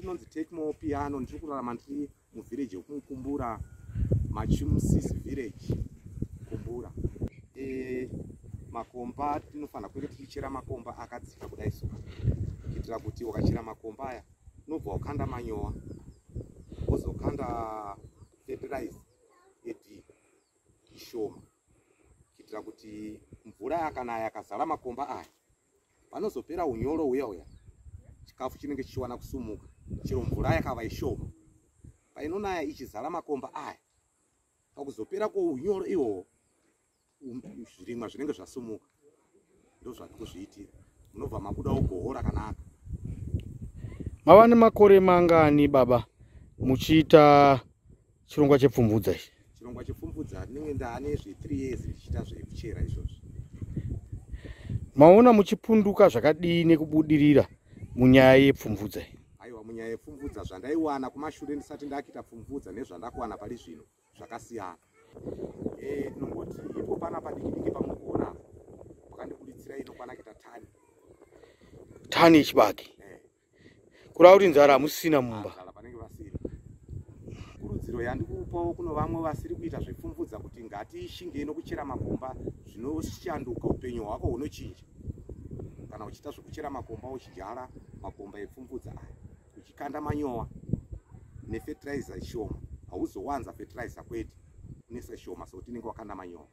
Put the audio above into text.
Inonzi Take Piano. Ndiri kurarama ndiri muvillage yekumukumbura, Machimusisi village, Kumbura. Makomba tinofanira kunge tichichera makomba akadzika kudai so, kuitira kuti ukachera makomba aya, unobva wakanda manyowa, wozokanda fertilizer ed ishoma, kuitira kuti mvura yakanaya yakazara makomba aya, panozopera unyoro uya uya, chikafu chinenge chichiwana kusumuka. Chero mvura yakava ishoma, painonaya ichizara makomba aya, pakuzopera kwounyoro ihwohwo, zvirimwa zvinenge zvasumuka. Ndozvati kuzviitira, munobva mabudawo goho rakanaka. Mava nemakore mangani, baba, muchiita chirongwa chepfumvudza ichi? Chirongwa chepfumvudza ndinenge ndaane zve3 years ndichiita zvekuchera izvozvi. Maona muchipunduka zvakadii nekubudirira munyaya yepfumvudza iyi? Aiwa, munyaya yepfumvudza, zvandaiwana kumashure ndisati ndakuita pfumvudza nezvandakuwana pari zvino zvakasiyana. Tinongoti ipo pana padiki diki pamukuona apa pakandibuditsira inokwana kuita tani. Tani yechibage? Eh. Kureva kuti nzara hamusisina mumba? Nzara panenge vasina. Kurudziro yandikupawo kuno vamwe vasiri kuita zvepfumvudza kuti ngatishingei nokuchera makomba. Zvinoshanduka, upenyu hwako hunochinja kana uchiita zvekuchera makomba, uchidyara makomba epfumvudza aya, uchikanda manyowa nefertilizer shoma. Hauzowanza fertilizer kwete, unoisa shoma, sokuti inenge wakanda manyowa.